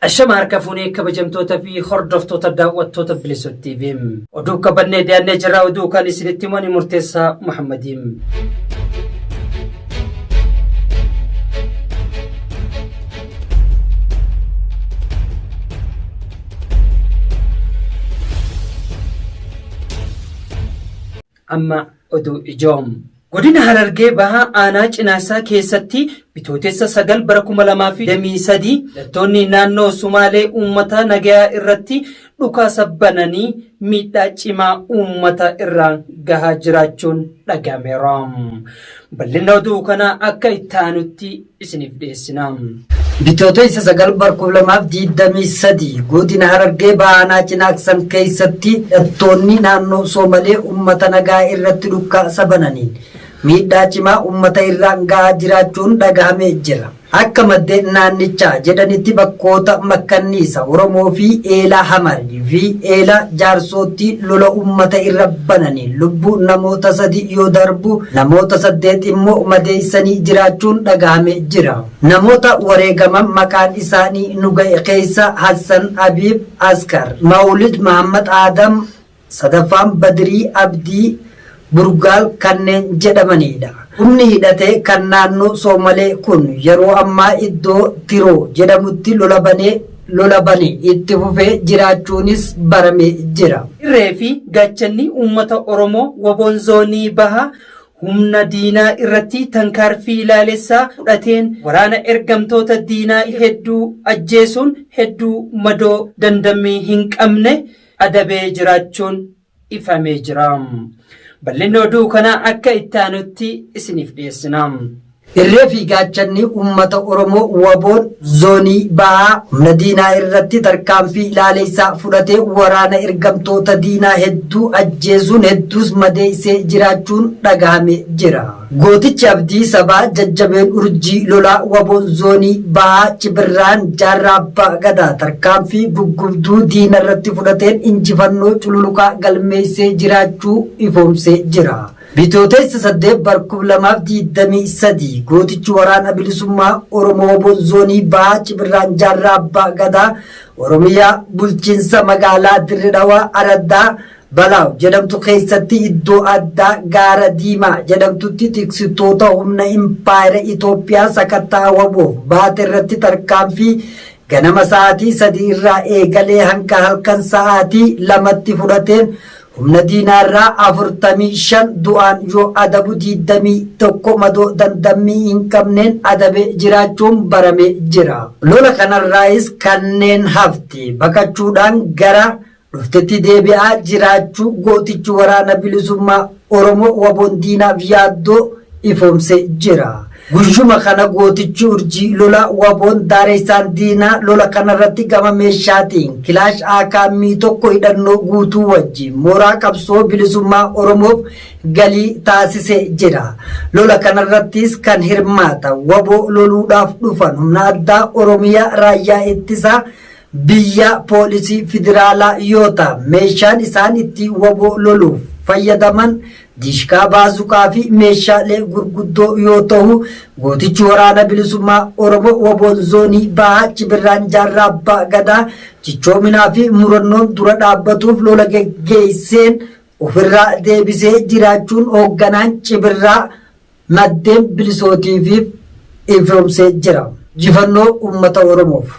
Ashama harka fuunee kabajamtoota fi hordoftoota daawwattoota Bilisoo TV. Oduu qabannee dhiyaannee jirra. Oduu kan isinitti himani murteessaa Muhammadiin. Amma oduu ijoo. Godina Harargee Bahaa Aanaa Cinaaksaa keessatti Bitootessa 9 bara 2023 hidhattoonni naannoo Sumaalee uummata nagayaa irratti dhukaasa bananii miidhaa cimaa uummata irraan gahaa jiraachuun dhagameera. Bal'inna oduu kanaa akka itti aanutti isiniif dhiyeessina. Bitootessa 9 bar 2023 Godina Harargee Bahaa Aanaa Cinaaksan keessatti hidhattoonni naannoo Soomalee uummata nagaa irratti dhukkaasa bananiin miidhaa cimaa uummata irraan gahaa jiraachuun dhagahamee jira. Akka maddeen naannichaa jedhanitti bakkoota Makkanniisa Oromoo fi Eelaa Hamar fi Eelaa Jaarsootti lola uummata irra bananiin lubbuu namoota 3 yoo darbu namoota 8 immoo madeessanii jiraachuun dhagahame jira. Namoota wareegaman maqaan isaanii nu ga'e keessa Hassan Abiib Askar, Mawulid Mahammad Aadam, Sadaffaan Badrii Abdii Burgaal kanneen jedhamaniidha. Humni hidhate kan naannoo Soomalee kun yeroo ammaa iddoo Tiroo jedhamutti lola banee lola bane itti fufee jiraachuunis baramee jira. Irree fi gaachanni uummata Oromoo Waboon Zoonii Bahaa humna diinaa irratti tankaarfii laalessaa fudhateen waraana ergamtoota diinaa hedduu ajjeesuun hedduu madoo dandammii hin qabne adabee jiraachuun ifamee jira. Bal'inni oduu kanaa akka itti aanutti isiniif dhiyeessina. Irree fi gaachanni uummata Oromoo Waboon Zoonii Bahaa humna diinaa irratti tarkaanfii laaleessaa fudhatee waraana ergamtoota diinaa hedduu ajjeesuun hedduus madeessee jiraachuun dhagahame jira. Gootichi Abdii Sabaa Jajjabeen Urjii Lolaa Waboon Zoonii Bahaa Cibirraan Jaarraa Abbaa Gadaa tarkaanfii guggubduu diinarratti fudhateen injifannoo cululuqaa galmeessee jiraachuu ifoomsee jira. Bitootessa 8 bar 2023 gootichi Waraana Bilisummaa Oromoo Waboon Zoonii Bahaa Cibirraan Jaarraa Abbaa Gadaa Oromiyaa Bulchiinsa Magaalaa Dirre Dhawaa Araddaa Balaaw jedhamtu keessatti iddoo addaa Gaara Diimaa jedhamtutti tiksitoota humna impaayera Itoophiyaa sakatta'a waboof baate irratti tarkaanfii ganama sa'aatii 3 irraa eegalee hanga halkan sa'aatii 2tti fudhateen humna diinaa irraa 45 du'aan yoo adabu 21 madoo dandammii hin qabneen adabee jiraachuun baramee jira. Lola kanarraayis kanneen hafte baqachuudhaan gara dhuftetti deebi'aa jiraachuu gootichi Waraana Bilisummaa Oromoo Waboon diinaaf yaaddoo ifoomsee jira. Guyyuma kana gootichi urjii lolaa Waboon daareessaan diinaa lola kanarratti gama meeshaatiin kilaash AKM 1 hidhannoo guutuu wajjin mooraa qabsoo bilisummaa Oromoof galii taasisee jira. Lola kanarrattis kan hirmaatan Waboo loluudhaaf dhufan humna addaa Oromiyaa Raayyaa Ittisaa Biyya poolisii federaalaa yoo ta'an meeshaan isaan ittiin wbo loluuf fayyadaman diishqaa, baazuqaa fi meeshaalee gurguddoo yoo ta'u gootichi Waraana Bilisummaa Oromoo wbon Zoonii Bahaa Cibirraan Jaarraa Abbaa Gadaa cichoominaa fi murannoon dura dhaabbatuuf lola geggeesseen ofirraa deebisee jiraachuun hoogganaan Cibirraa maddeen bilisootiifiif ifoomsee jira. Injifannoo uummata Oromoof!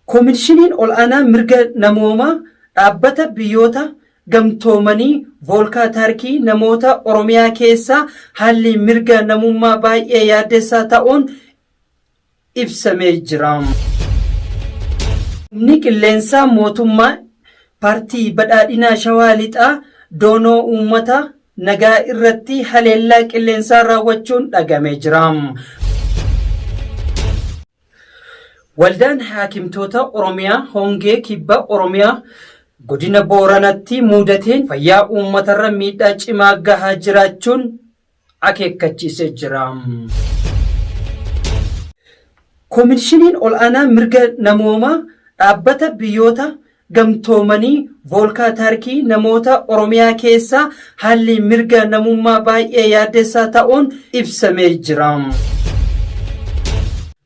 Koomishiniin Ol'aanaa Mirga Namoomaa Dhaabbata Biyyoota Gamtoomanii Voolkaa Taarkii namoota Oromiyaa keessaa haalli mirga namummaa baay'ee yaaddessaa ta'uun ibsamee jira. Humni qilleensaa mootummaa Paartii Badhaadhinaa Shawaa Lixaa doonoo uummata nagaa irratti haleellaa qilleensaa raawwachuun dhagamee jira. Waldaan Haakimtoota Oromiyaa hongee kibba Oromiyaa godina Booranatti muudateen fayyaa uummatarra miidhaa cimaa gahaa jiraachuun akeekkachiisee jira. Koomishiniin Ol'aanaa Mirga Namoomaa Dhaabbata Biyyoota Gamtoomanii Voolkaa Taarkii namoota Oromiyaa keessaa haalli mirga namummaa baay'ee yaaddessaa ta'uun ibsamee jira.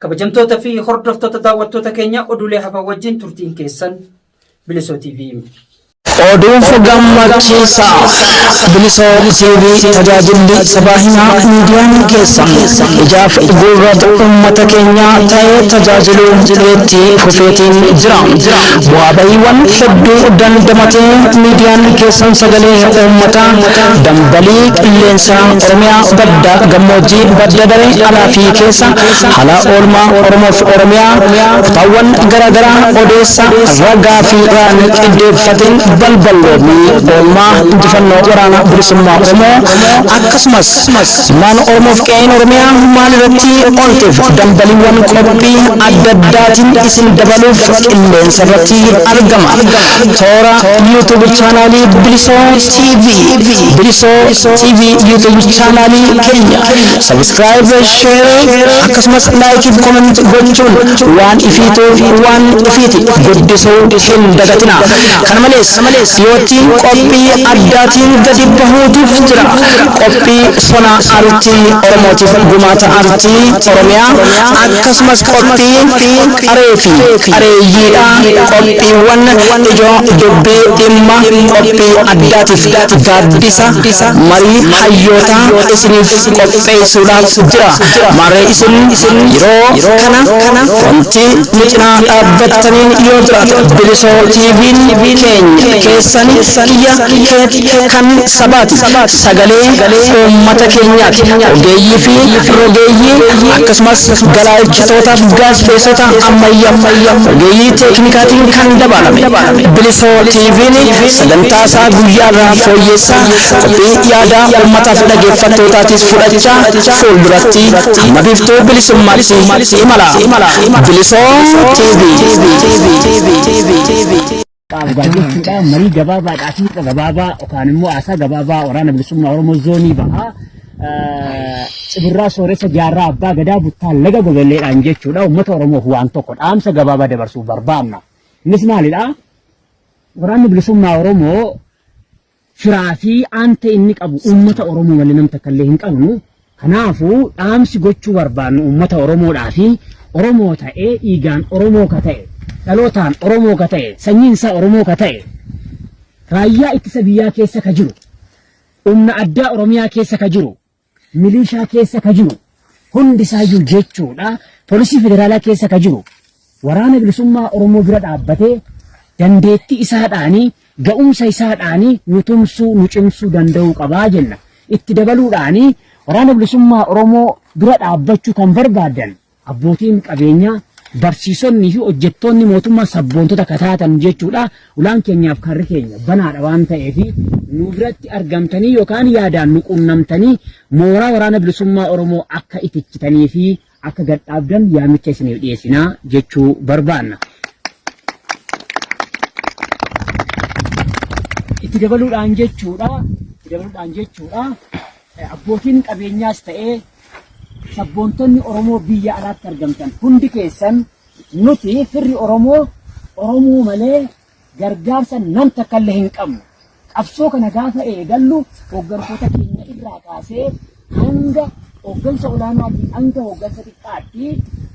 Kabajamtoota fi hordoftoota daawwattoota keenya oduulee hafan wajjin turtiin keessan Bilisoo TV. Oduuf gammachiisaa Bilisoo TV tajaajilli sabaa himaa miidiyaan keessan ijaaf gurra uummata keenyaa ta'ee tajaajiluu itti fufeetiin jira. Bu'aa bahiiwwan hedduu dandamatee miidiyaan keessan sagalee uummataa dambalii qilleensaa Oromiyaa badda gammoojjii badda daree alaa fi keessa haala oolmaa Oromoof Oromiyaa kutaawwan garaagaraa odeessa ragaa fi raan qindeeffateen balballoomii oolmaa injifannoo waraana bilisummaa Oromoo akkasumas ilmaan Oromoof qe'een Oromiyaa maal irratti onteef dambaliiwwan qophii adda addaatiin isin dabaluuf qilleensa irratti argama. Toora YouTube chaanaalii Bilisoo TV, Bilisoo TV YouTube chaanaalii keenya subscribe, share akkasumas like fi comment gochuun waan ifiitu waan ifiiti guddisuu hin dagatina. Kana malees dhiyootti qophii addaatiin gadi bahuutuuf jira. Qophii sona aartii Oromootiif gumaata aartii Oromiyaa akkasumas qophii qaree fi qareeyyiidha. Qophiiwwan ijoo dubbii dhimma qophii addaatiif gaaddisa marii hayyootaa isiniif qopheessuudhaaf jira. Maarree isin yeroo kana wanti nu cinaa dhaabbattaniin yoo jiraate Bilisoo TV'n keenya keessan kiyya keeti kan sabaati. Sagalee uummata keenyaati. Ogeeyyii fi rogeeyyii akkasumas galaalchitootaaf gaazexeessota ammayyaaf ogeeyyii teeknikaatiin kan dabalame. Bilisoo TV'n sagantaa isaa guyyaarraa fooyyessaa qophii yaadaa uummataaf dhaggeeffattootaatiis fudhachaa fuulduratti hamma biiftuu bilisummaatti imala. Bilisoo TV. Qaabgaa jechuudha marii gabaabaadhaa fi gabaabaa yookaan immoo haasaa gabaabaa waraana bilisummaa Oromoo zoonii bahaa Cibirraa Sooressa Jaarraa Abbaa Gadaa Buttaa Laga Gobolleedhaan jechuudha uummata Oromoof waan tokko dhaamsa gabaabaa dabarsuuf barbaanna. Innis maalidha? Waraanni bilisummaa Oromoo firaa fi aantee inni qabu uummata Oromoo malee nam takka illee hin qabnu. Kanaafuu dhaamsi gochuu barbaannu uummata Oromoodhaa fi Oromoo ta'ee dhiigaan Oromoo ka ta'e dhalootaan Oromoo ka ta'e sanyiin isaa Oromoo ka ta'e raayyaa ittisa biyyaa keessa ka jiru humna addaa Oromiyaa keessa ka jiru milishaa keessa ka jiru hundi isaayyuu jechuudha poolisii federaalaa keessa ka jiru waraana bilisummaa Oromoo bira dhaabbatee dandeettii isaadhaanii ga'umsa isaadhaanii nu tumsuu nu cimsuu danda'uu qabaa jenna. Itti dabaluudhaanii waraana bilisummaa Oromoo bira dhaabbachuu kan barbaadan abbootiin qabeenyaa barsiisonnii fi hojjettoonni mootummaa sabboontota kataatan jechuudha. Ulaan keenyaaf karri keenya banaadha waan ta'eef nu biratti argamtanii yookaan yaadaan nu qunnamtanii mooraa waraana bilisummaa Oromoo akka itichitanii fi akka gad dhaabdan yaamicha isiniif dhiyeessinaa jechuu barbaanna. Itti dabaluudhaan jechuudha. Itti dabaluudhaan jechuudha. Abbootiin qabeenyaas ta'ee sabboontonni Oromoo biyya alaatti argamtan hundi keessan nuti firri Oromoo Oromoo malee gargaarsa nam takka illee hin qabnu. Qabsoo kana gaafa eegallu hooggantoota keenya irraa kaasee hanga hooggansa olaanaatii hanga hooggansa xiqqaatti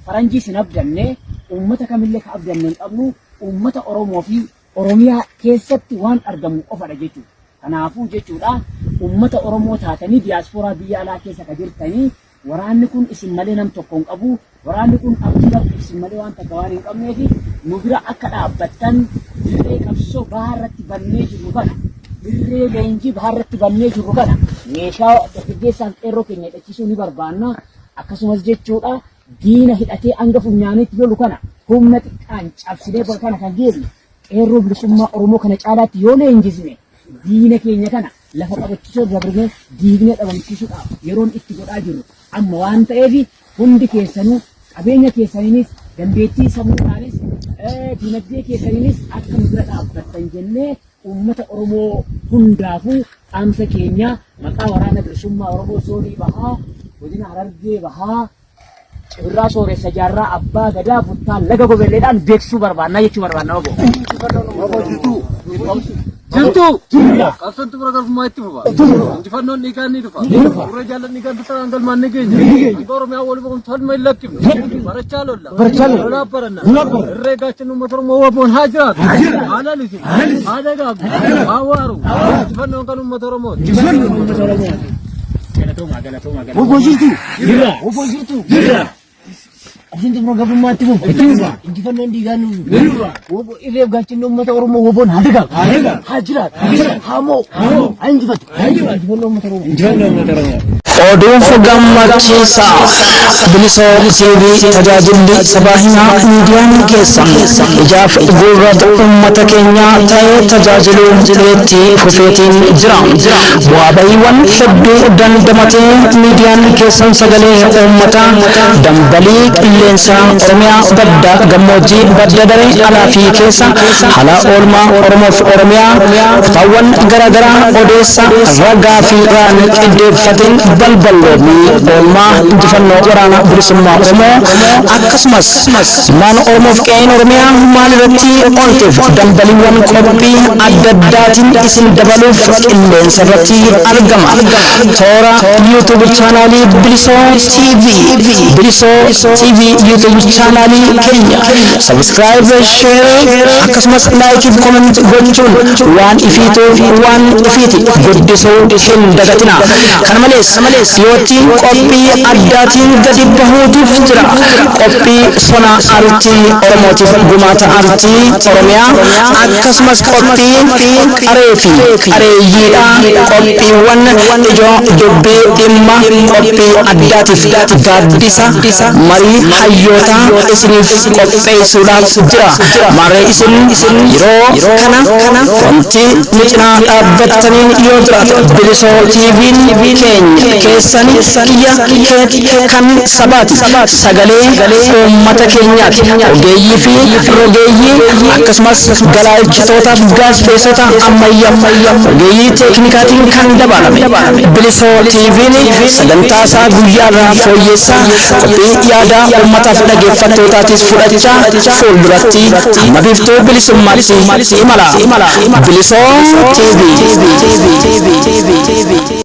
faranjii sin abdanne uummata kamillee ka abdanne hin qabnu uummata Oromoo fi Oromiyaa keessatti waan argamu qofadha jechuudha. Kanaafuu jechuudha uummata Oromoo taatanii diyaaspooraa biyya alaa keessa ka jirtanii waraanni kun isin malee nam tokko hin qabu. Waraanni kun abdii qabdu isin malee waan takka waan hin qabneef nu bira akka dhaabbattan dirree qabsoo bahaa irratti bannee jirru kana dirree leenjii bahaa irratti bannee jirru kana meeshaa dargaggeessaaf qeerroo keenya hidhachiisuu ni barbaanna. Akkasumas jechuudha diina hidhatee hanga funyaaniitti lolu kana humna xiqqaan cabsinee bakka kana kan geenye qeerroo bilisummaa Oromoo kana caalaatti yoo leenjisne diina keenya kana lafa qabachiisuu irra dabree diignee dhabamsiisuudhaaf yeroon itti godhaa jirru amma waan ta'eef hundi keessanuu qabeenya keessaniinis dandeettii sammuudhaanis dinagdee keessaniinis akka nu bira dhaabbattan jennee uummata Oromoo hundaafuu dhaamsa keenya maqaa waraana bilisummaa Oromoo zoonii bahaa godina Harargee bahaa Cibirraa Sooressa Jaarraa Abbaa Gadaa Buttaa Laga Gobelleedhaan beeksisuu barbaannaa jechuu barbaanna obbo. Obbo jirtuu. Jirtu. Jirra. Qabsoon xumura garbummaa itti fufa. Injifannoon dhiigaan ni dhufa. Gurra jaallan dhiigaan bitaan galmaan ni geenya. Hanga Oromiyaa wal boqomtu halma hin lakkifnu. Barachaa lolla. Barachaa lolla. Lolaaf baranna. Irree gaachanni uummata Oromoo waboon haa jiraatu. Haa lalisu. Haa dagaagu. Haa waaru. Injifannoon kan uummata Oromooti. Injifannoon uummata Oromooti. Galatoomaa galatoomaa galatoomaa. Woboo jirtu. Jirra. Woboo jirtu. Jirra. Qabsoon xumura gabrummaa itti fufa. Itti fufa. Injifannoon dhiigaan ni dhufa. Woboo irreef gaachanni uummata Oromoo woboon haa dagaagu. Haa dagaagu. Haa jiraatu. Haa jiraatu. Haa mo'u. Haa mo'u. Haa injifatu. Haa injifatu. Injifannoo uummata Oromoo. Injifannoo uummata Oromoo. Oduuf gammachiisaa Bilisoo TV tajaajilli sabaa himaa miidiyaan keessan ijaaf gurra uummata keenyaa ta'ee tajaajiluu itti fufeetiin jira. Bu'aa bahiiwwan hedduu dandamatee miidiyaan keessan sagalee uummataa dambalii qilleensaa Oromiyaa badda gammoojjii badda daree alaa fi keessa haala oolmaa Oromoof Oromiyaa kutaawwan garaagaraa odeessa ragaa fi raan qindeeffateen balballoomii oolmaa injifannoo waraana bilisummaa Oromoo akkasumas ilmaan Oromoof qe'een Oromiyaa maal irratti onteef dambaliiwwan qophii adda addaatiin isin dabaluuf qilleensa irratti argama. Toora YouTube chaanaalii Bilisoo TV Bilisoo TV YouTube chaanaalii keenya subscribe, share akkasumas like fi comment gochuun waan ifiitu waan ifiiti guddisuu hin dagatina. Kana malees dhiyootti qophii addaatiin gadi bahuutuuf jira. Qophii sona artii Oromootiif gumaata artii Oromiyaa akkasumas qophii qaree fi qareeyyiidha. Qophiiwwan ijoo dubbii dhimma qophii addaatiif gaaddisa marii hayyootaa isiniif qopheessuudhaaf jira. Maarree isin yeroo kana wanti nu cinaa dhaabbattaniin yoo jiraate Bilisoo TV'n keenya keessan kiyya keeti kan sabaati. Sagalee uummata keenyaati. Ogeeyyii fi rogeeyyii akkasumas galaalchitootaaf gaazexeessota ammayyaa ogeeyyii teeknikaatiin kan dabalame. Bilisoo TV'n sagantaa isaa guyyaarraa fooyyessaa qophii yaadaa uummataaf dhaggeeffattootaatiis fudhachaa fuulduratti hamma biiftuu bilisummaatti imala. Bilisoo TV.